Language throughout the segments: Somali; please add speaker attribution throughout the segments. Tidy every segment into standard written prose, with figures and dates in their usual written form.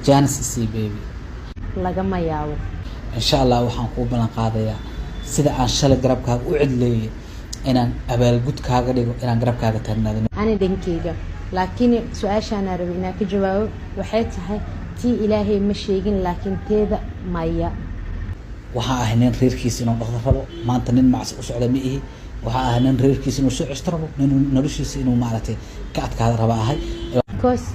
Speaker 1: Chance isii, baby.
Speaker 2: Lagama yaabo.
Speaker 1: Insha Allah waxaan kuu ballan qaadayaa, sida aan shalay garabkaaga u cidleeyay, inaan abaalgud kaaga dhigo, inaan garabkaaga taagnaado.
Speaker 2: Ani dhankeyga laakiin su-aashaanaa rabay inaan ka jawaabo waxay tahay, tii Ilaahay ma sheegin, laakiin teeda maya.
Speaker 1: Waxaan ahay nin reerkiisa inuu dhaqdo rabo. Maanta nin macsi u socda ma ihi. Waxaan ahay nin reerkiisa inuu soo ceshto rabo, nin noloshiisa inuu maaragtay ka adkaada raba ahay.
Speaker 2: Because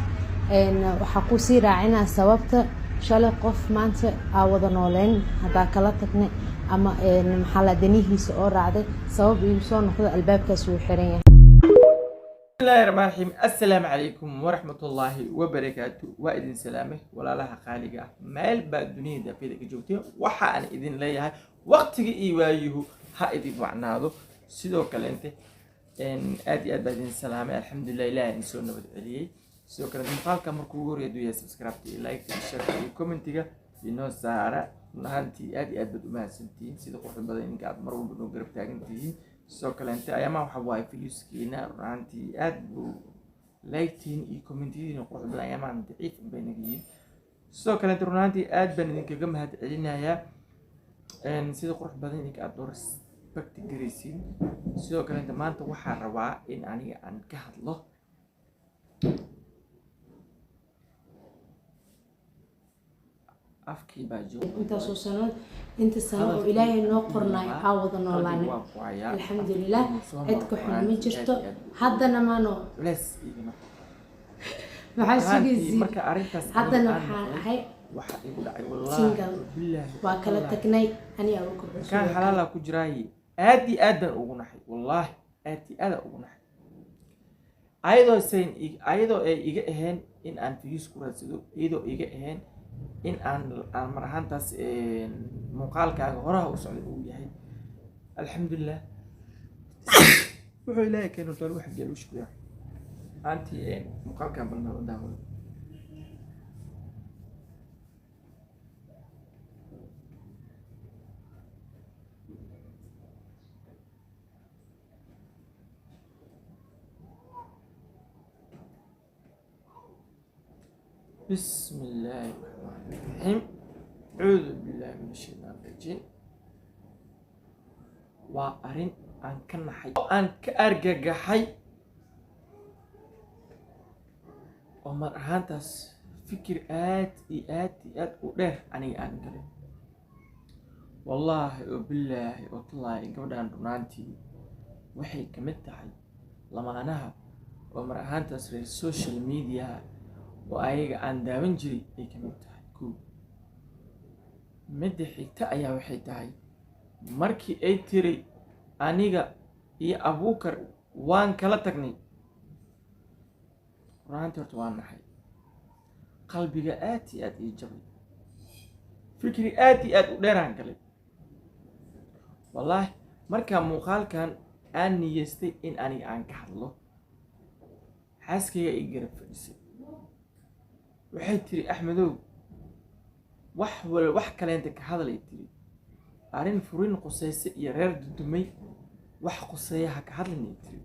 Speaker 2: waxaa kusii raacinaa sababta shalay qof maanta aa wada nooleen haddaa kala tagnay ama maxaa la danihiisa oo raacday, sabab igu soo noqdo, albaabkaas wuu xiran yahay.
Speaker 3: Bismillahi raxmaan raxiim. Assalaamu calaykum waraxmatullaahi wabarakaatu. Waa idin salaamay, walaalaha qaaliga ah, meel baa dunida daafiyada ka joogteen. Waxa aan idin leeyahay, waqtiga iyo waayuhu ha idin wacnaado. Sidoo kaleente aad iyo aad baa idin salaamay. Alxamdulilah, ilaah idin soo nabad celiyey. Sidoo kale muuqaalka markuu ugu horreeya hadduu yahay, subscribe iyo like iyo share iyo commentiga inoo saara. Run ahaantii aad iyo aad baad u mahadsantihiin sida quruxda badan idinka aad mar walba noo garab taagan tihiin. Sidoo kaleente ayaamaha waxa waaye viewskiina run ahaantii aad buu like-tiin iyo commentiyadiina quruxda badan ayaamahan daciif bay naga yihiin. Sidoo kaleente run ahaantii aad baan idinkaga mahad celinayaa sida qurux badan idinka aad noo respect garaysiin. Sidoo kaleente maanta waxaa rabaa in aniga aan ka hadlo afkii baa jooga.
Speaker 2: Intaasoo sanood, inta sano oo Ilaahay noo qornaay aa wada noolaanay, alxamdulilah, cid ka xun ma jirto. Haddana maano
Speaker 3: culeys igama
Speaker 2: maxaa sugaysiin?
Speaker 3: Marka arrintaas
Speaker 2: Haddana
Speaker 3: aniga aan
Speaker 2: waxaan
Speaker 3: maqlay,
Speaker 2: ahay
Speaker 3: waxa igu dhacay wallaahi
Speaker 2: single.
Speaker 3: Billaahi
Speaker 2: Waa kala
Speaker 3: wallaahi.
Speaker 2: tagnay ani Abuukar.
Speaker 3: Kaan xalaalaa ku jiraaye, aad iyo aad baan ugu naxay. Wallaahi aad iyo aad aan ugu naxay, ayadoo sayn ayadoo ay iga ahayn in aan views ku raadsado, iyadoo iga ahayn in aan mar ahaantaas muuqaalkaaga horaha u socday uu yahay. Alxamdulilah, wuxuu Ilaahay keeno tool wax geel u shukriya. Aantii muuqaalkan balna daawado. بسم الله الرحمن الرحيم، أعوذ بالله من الشيطان الرجيم. Waa arrin aan ka naxay oo aan ka argagaxay oo mar ahaantaas fikir aad iyo aad iyo aad u dheer aniga aan galay. Wallaahi oo billaahi oo tallaahi, gabadhan runaantii waxay ka mid tahay lamaanaha oo mar ahaantaas reer social media oo ayaga aan daawan jiray ay ka mid tahay. Kow, midda xigta ayaa waxay tahay, markii ay tiri aniga iyo Abuukar waan kala tagnay, runaantii horta waan naxay, qalbiga aad iyo aad ii jabay, fikri aad iyo aad u dheeraan galay. Wallaahi markaa muuqaalkan aan niyeystay in aniga aan ka hadlo, xaaskayga ii garab fadhisay. Waxay tiri, "Axmedow, wax wal wax kaleenta ka hadalay," tiri, "arrin furin qusayse iyo reer dudumay wax quseeya ha ka hadlinay," tiri.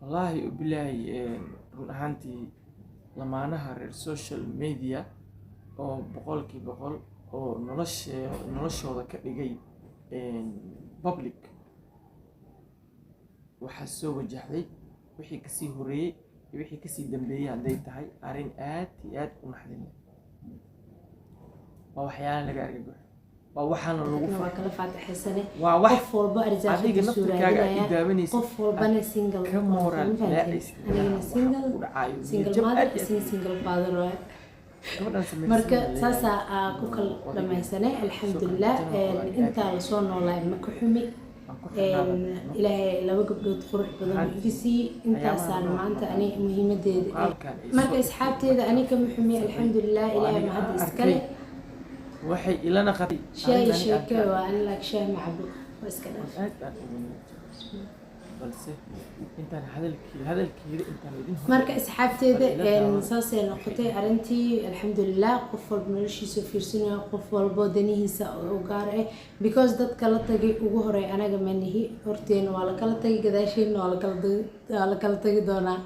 Speaker 3: Wallaahi bilaahi, run ahaantii lamaanaha reer social media oo 100% oo noloshooda ka dhigay public, waxaa soo wajahday wixii kasii horeeyey iyo wixii kasii dambeeyey. Hadday tahay arrin aad iyo aad u naxdin leh, waa waxyaala laga argagaxo, waa waxaana lagu
Speaker 2: Waa
Speaker 3: farxo.
Speaker 2: kala faatixaysanay.
Speaker 3: Waa wax
Speaker 2: Qof walba
Speaker 3: adiga
Speaker 2: arsaaqadiisu
Speaker 3: naftirkaaga aad i
Speaker 2: raadinaya.
Speaker 3: daawanaysid,
Speaker 2: Qof walbana single
Speaker 3: ka moral
Speaker 2: ma fahanteen?
Speaker 3: laacaysid.
Speaker 2: Anigana
Speaker 3: waxa
Speaker 2: single,
Speaker 3: ku dhacayo
Speaker 2: single
Speaker 3: niyad jab
Speaker 2: mother
Speaker 3: aad iyo aad
Speaker 2: isna single father waaye.
Speaker 3: Gabadhan samaysan
Speaker 2: Marka
Speaker 3: leeyahay.
Speaker 2: saasaa aa ku kala
Speaker 3: Odayga.
Speaker 2: dhamaysanay, alxamdulilah.
Speaker 3: Soo kale
Speaker 2: Intaa lasoo noolaay ma ka xumi.
Speaker 3: aan ku xirnaada.
Speaker 2: Ilaahay laba gabdhood qurux badan
Speaker 3: Ahaantii,
Speaker 2: iga siiyey, intaasaana
Speaker 3: ayaamaha
Speaker 2: maanta ani muhiimadeeda.
Speaker 3: Muuqaalkan ay
Speaker 2: Marka
Speaker 3: soo
Speaker 2: asxaabteeda, ani kama xumi, alxamdulilah.
Speaker 3: oo
Speaker 2: Ilaahay
Speaker 3: aniga
Speaker 2: mahad
Speaker 3: aan
Speaker 2: iskale.
Speaker 3: arkay, waxay ilana qatay
Speaker 2: Shaah
Speaker 3: arrin
Speaker 2: iyo
Speaker 3: aniga aan
Speaker 2: sheeke
Speaker 3: ka
Speaker 2: waa ani, laak shaah ma cabo, waa iska dhaaf.
Speaker 3: Aad baan ugu niyad jabay, balse intaan hadalkeeda intaan idin hor
Speaker 2: Marka asxaabteeda,
Speaker 3: Bal ila daawan.
Speaker 2: saasay noqotay arrintii, alxamdulilah. Qof walba noloshiisa fiirsanaya, qof walbo danihiisa u gaar ah, because dadka la tagay ugu horey anaga manihi. Horteena waa la kala tagay, gadaasheena waa la kala tagi doonaa.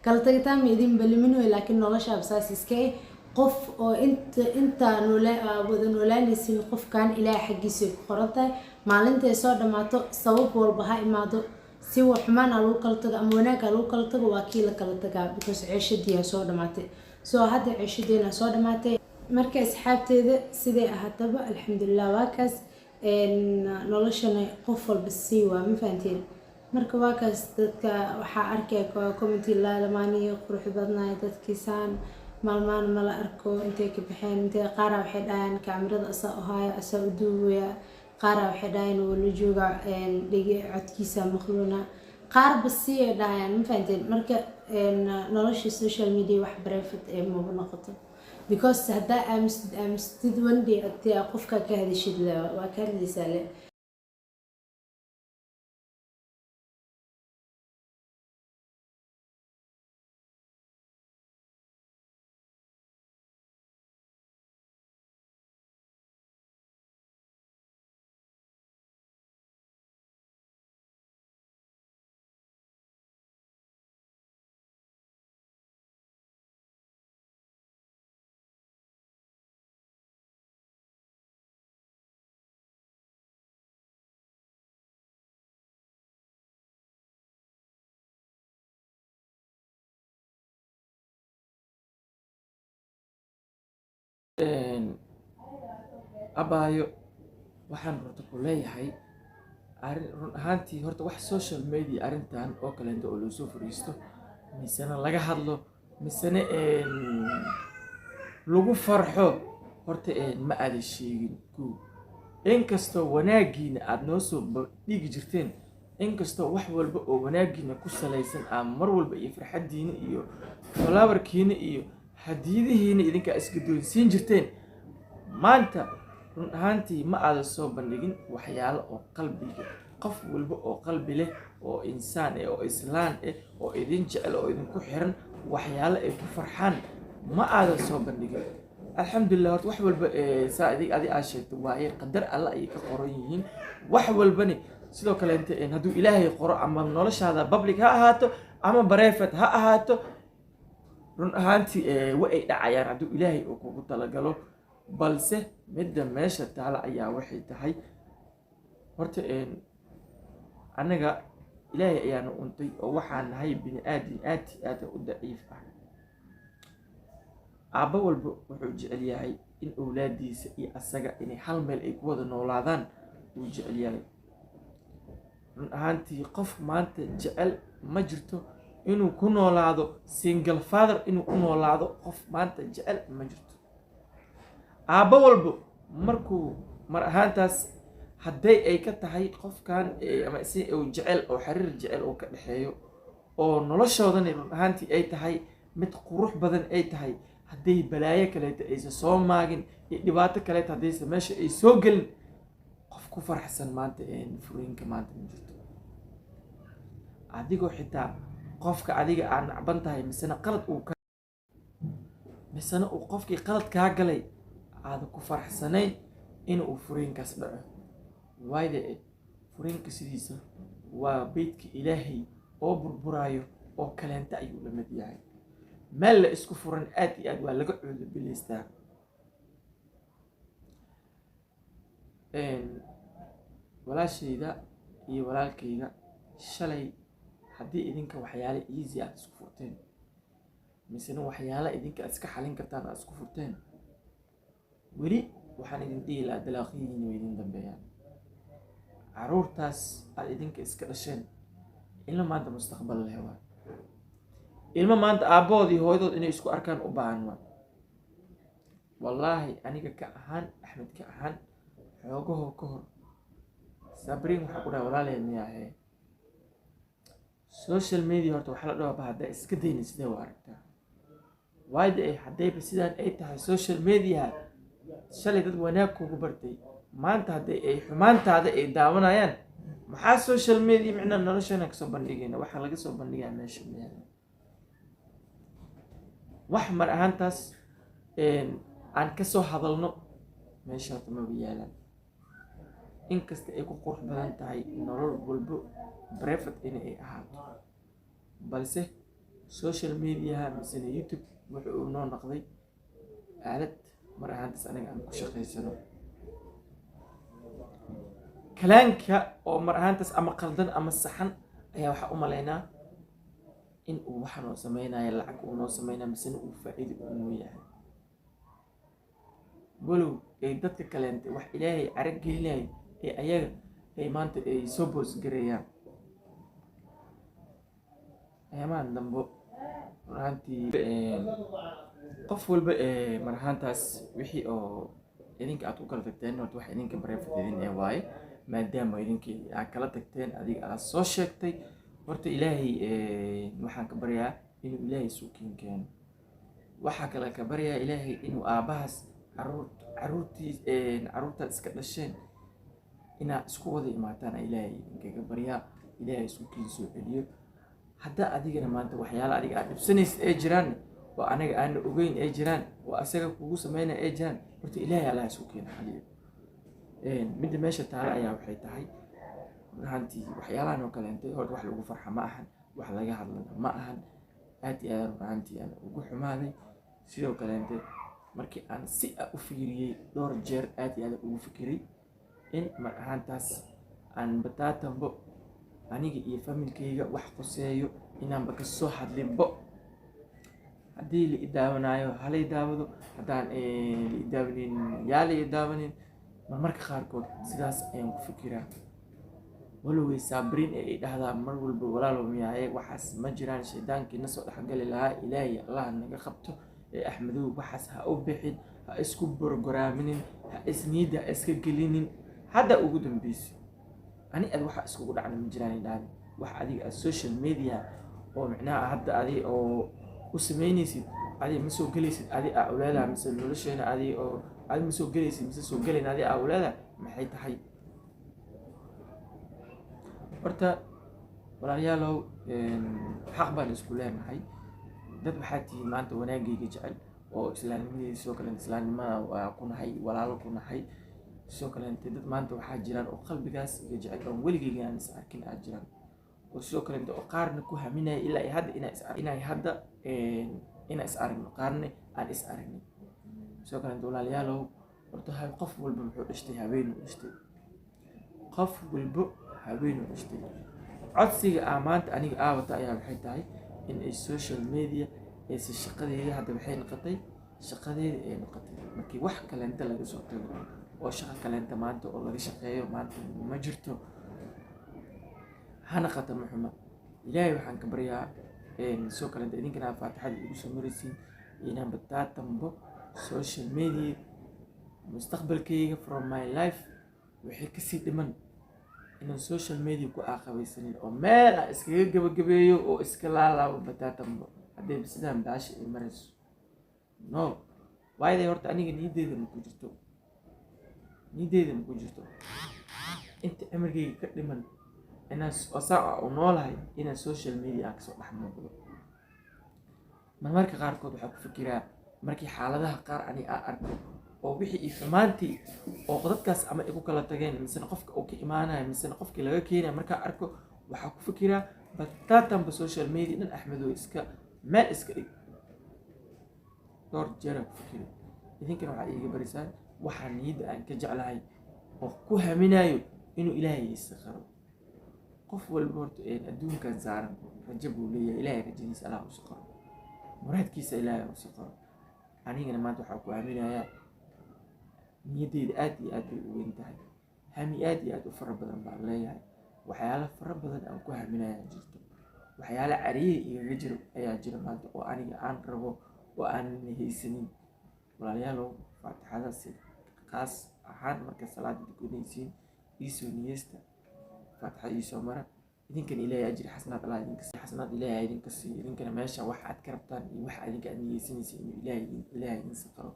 Speaker 2: Kala tagitaan ma idin balimin wey, laakiin noloshaaba saas iska eh. Qof oo inta intaa noola wada noolaanaysin, qofkan Ilaahay xaggiisa ay ku qoran tahay. Maalintay soo dhammaato, sabab walba ha imaado, si wax xumaan ha lagu kala tago ama wanaag ha lagu kala tago, waa kii la kala tagaa, because ceeshadii aa soo dhamaatay. So hadda ceeshadeena soo dhamaatay. Marka asxaabteeda, siday ahaataba, alxamdulilah, waa kaas. Noloshana qof walba sii waa, ma fahanteen? Marka waa kaas. Dadka waxaa arkaya comment laalamaaniyo qurux badnaay, dadkiisaan maalmaan mala arko, intay ka baxeen, intay. Qaara waxay dhahayaan kaamirada asaa u haayo, asaa u duubaya. Qaara waxay dhahayaan wuu la joogaa, dhege codkiisa maqluuna. Qaarba si ay dhahayaan, ma fahanteen? Marka nolosha social media wax private ee maba noqoto, because haddaa aamustid, one day hadii aa qofkaa ka hadashid le, waa ka hadlaysaa le.
Speaker 3: Abaayo, waxaan horta ku leeyahay arrin. Run ahaantii horta wax social media arrintan oo kaleento oo loo soo fariisto, misena laga hadlo, misena lagu farxo, horta ma aadan sheegin ko. Inkastoo wanaagiina aad noo soo dhigi jirteen, inkastoo wax walba oo wanaagiina ku salaysan aa mar walba iyo farxaddiina iyo flowerkiina iyo hadiyadihiina idinkaa isgadoonsiin jirteen, maanta run ahaantii ma aadan soo bandhigin waxyaalo oo qalbiga qof walba oo qalbi leh oo insaan eh oo islaan eh oo idin jecel oo idinku xiran, waxyaalo ay ku farxaan ma aadan soo bandhigin. Alxamdulilah, horta wax walba saa adig adi aad sheegto waaye, qadar Alla ayay ka qoran yihiin wax walbani. Sidoo kaleente hadduu Ilaahay qoro, ama noloshaada public ha ahaato ama private ha ahaato, run ahaantii wa ay dhacayaan hadduu Ilaahay uu kugu talagalo. Balse midda meesha taala ayaa waxay tahay, horta annaga Ilaahay ayaana untay oo waxaan nahay bini aadin aad iyo aad u daciif ah. Aabbo walba wuxuu jecel yahay in owlaadiisa iyo asaga inay hal meel ay ku wada noolaadaan uu jecel yahay. Run ahaantii qof maanta jecel ma jirto inuu ku noolaado single father, inuu u noolaado qof maanta jecel ma jirto. Aabbo walbo markuu mar ahaantaas hadday ay ka tahay qofkan ama si uu jecel oo xiriir jecel oo ka dhexeeyo oo noloshoodani run ahaantii ay tahay mid qurux badan ay tahay, hadday balaayo kaleeto aysan soo maagin iyo dhibaato kaleeto haddaysan meesha ay soo gelin, qof ku faraxsan maanta furiinka maanta ma jirto. Adigoo xitaa qofka adiga aad nacban tahay, misena qalad uu ka, misena uu qofkii qalad kaa galay, aadan ku faraxsanayn in uu furiinkaas dhaco. Waayda furiinka sidiisa waa beydka Ilaahay oo burburaayo oo kaleenta ayuu la mid yahay. Meel la isku furan aad iyo aad waa laga cuudubilaystaa. Walaashayda iyo walaalkayga, shalay haddii idinka waxyaale easy aad isku furteen, misena waxyaale idinka aad iska xalin kartaan aad isku furteen, weli waxaan idin dhihi lahaa dalaaqiyihiina way idin dambeeyaan. Caruurtaas aad idinka iska dhasheen ilmo maanta mustaqbal leh waa ilmo maanta aabbahood iyo hooyadood inay isku arkaan u baahan waa. Wallaahi aniga ka ahaan, Axmed ka ahaan, xoogahoo ka hor Sabriin waxaa ku dhahay, walaalay miyaahe, social media horta waxaa la dhahaa ba haddaa iska dayna, sidee u aragtaa? Waayda ay haddayba sidaan ay tahay social media, shalay dad wanaag kugu bartay, maanta hadday ay xumaantaada ay daawanayaan, maxaa social media micnaa noloshana kasoo bandhigayna? Waxaa laga soo bandhigaya meesha miyaa wax mar ahaantaas aan kasoo hadalno meesha horta maba yaalaan. Inkasta ay ku qurux badan tahay nolol walbo private in ay ahaato, balse Social mediaha misena YouTube wuxuu noo noqday aalad mar ahaantaas aniga aan ku shaqaysano. Kalaanka oo mar ahaantaas ama qaldan ama saxan ayaa waxaa u malaynaa in uu waxa noo sameynayo lacag uu noo sameynayo, misena uu faa'iido uu noo yahay, walow ay dadka kaleente wax Ilaahay carag gelinayo ee ayaga ay maanta ay soo boosgareeyaan ayaamahan dambo. Run ahaantii, qof walba mar ahaantaas wixii oo idinka aad ku kala tagteen, horta wax idinka private idin ee waaye, maadaama idinkii aad kala tagteen, adiga aad soo sheegtay. Horta Ilaahay waxaan ka baryaa inuu Ilaahay suukiin keeno. Waxaa kale ka baryaa Ilaahay inuu aabbahaas caruur caruurtii caruurtaad iska dhasheen inaad isku wada imaataan. Ilaahay idinkaga baryaa Ilaahay isku kiin soo celiyo. Haddaa adigana maanta waxyaala adiga aad dhibsanaysid ay jiraan, oo anaga aana ogeyn ay jiraan, oo asaga kugu sameynaya ay jiraan, horta Ilaahay allaha isku keena xaliyo. Midda meesha taala ayaa waxay tahay, run ahaantii, waxyaalahan oo kaleente horta wax lagu farxa ma ahan, wax laga hadlana ma ahan. Aad iyo aad, run ahaantii, aan ugu xumaaday. Sidoo kaleente markii aan si a u fiiriyey dhowr jeer, aad iyo aad ugu fikiray in mar ahaantaas aan bataatanbo aniga iyo familkayga wax quseeyo inaanba kasoo hadlinbo. Haddii la i daawanaayo, hala i daawado; haddaan la i daawanin, yaa la i daawanin. Marmarka qaarkood sidaas ayaan ku fikiraa, waloway Saabiriin ee i dhahdaa mar walba, "Walaalow, miyaaye waxaas ma jiraan, shaydaankii na soo dhexgali lahaa Ilaahay Allah naga qabto ee Axmedow, waxaas ha u bixin, ha isku borgoraaminin, ha isniidda ha iska gelinin." Hadda ugu dambeysay ani ad waxa iskugu dhacna ma jiraan idhahda. Wax adiga aad social media oo micnaha hadda adi oo u sameynaysid, adi ma soo gelaysid, adi aa uleedahay mise nolosheena adi oo adi ma soo gelaysid mise soo gelayn, adi aa uleedahay maxay tahay? Horta walaalayaalow, xaq baan isku leenahay. Dad waxaa tihiin maanta wanaagayga jecel oo islaamnimadeeda, sidoo kale islaamnimada waa ku nahay, walaalo ku nahay. Sidoo kaleente dad maanta waxaa jiraan oo qalbigaas iga jecel oon weligeyga aan is arkin aad jiraan, oo sidoo kaleente oo qaarna ku haminaya ilaa ay hadda inay hadda inaan is aragno, qaarna aan is aragnin. Sidoo kaleente walaalayaalow, horta qof walba muxuu dhashtay? Habeenuu dhashtay. Qof walbo habeenuu dhashtay. Codsiga aa maanta aniga aa wata ayaa waxay tahay in ay social media aysan shaqadeeda, hadda waxay noqotay shaqadeeda ay noqotay. Markii wax kaleenta laga soo tago oo shaqo kaleenta maanta oo laga shaqeeyo maanta ma jirto, hana qata ma xuma. Ilaahay waxaan ka baryaa, sidoo kaleenta idinkana faatixada igu soo maraysiin, inaan bataatanbo social media mustaqbalkayga from my life waxay kasii dhiman inaan social media ku aaqabaysanin oo meel aan iskaga gabagabeeyo oo iska laalaabo bataatanbo. Haddayba sidaan baasha ay marayso, no waayaday. Horta aniga niyadeyda ma ku jirto, niyadeyda ma ku jirto inta cimrigayga ka dhiman inaan saa u noolahay inaan social media aan kasoo dhex muuqdo. Marmarka qaarkood waxaa ku fikiraa, markii xaaladaha qaar ani aa arko oo wixii iyo xumaantii oo dadkaas ama ay ku kala tageen, misena qofka uu ka imaanayo, misena qofkii laga keenayo markaa arko, waxaa ku fikiraa bataatanba social media dhan Axmedow iska meel iska dhig. Dhowr jeeraa ku fikiray. Idinkana waxaad iiga barisaan waxaa niyadda aan ka jeclahay oo ku haminayo inuu Ilaahay isaqaro. Qof walba horta adduunkan saaran rajo buu leeyahay. Ilaahay rajadiisa Allah u saqaro, muraadkiisa Ilaahay u saqaro. Anigana maanta waxaa ku haminayaa, niyaddeyda aad iyo aad bay u weyn tahay, hami aad iyo aad u fara badan baan leeyahay. Waxyaalo fara badan aan ku haminayaa jirto, waxyaalo cariiri igaga jiro ayaa jira maanta oo aniga aan rabo oo aanan haysanin. Walaalayaalow, faatixada si qaas ahaan marka salaada tukanaysiin iisoo niyeysta, faatixada iisoo mara. Idinkana Ilaahay ajri xasanaad Allah idinka siiyo, xasanaad Ilaahay idinka siiyo. Idinkana meesha wax aad ka rabtaan iyo wax idinka aad niyeysanaysiin inuu Ilaahay idin saqaro,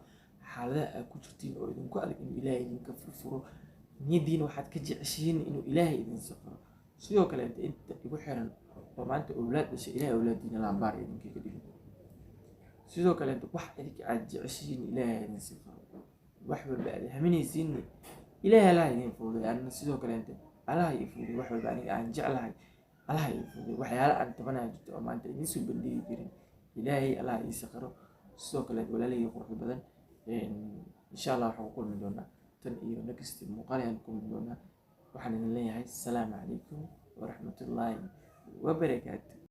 Speaker 3: xaaladaha aad ku jirtiin oo idinku adag inuu Ilaahay idinka furfuro, niyadiina waxaad ka jeceshihiin inuu Ilaahay idin saqaro. Sidoo kaleete inta igu xiran oo maanta owlaad dhashay, Ilaahay owlaadiina laambaar idinkaga dhigo. Sidoo kaleete wax idinka aad jeceshihiin Ilaahay idin saqaro, wax walba aad haminaysiinna Ilaahay Allah idin fududay. Anna sidoo kaleete Allah ii fududay wax walba aniga aan jeclahay. Allaha ii fududeeyo waxyaala aan tabanaya jirto oo maanta idiin soo bandhigi karin. Ilaahay allaha ii saqiro. Sidoo kale walaalahii quruxda badan, insha Allah waxaan ku kulmi doonaa tan iyo next muuqaal ayaan ku kulmi doonaa. Waxaan idin leeyahay asalaamu calaykum waraxmatullaahi wabarakaatu.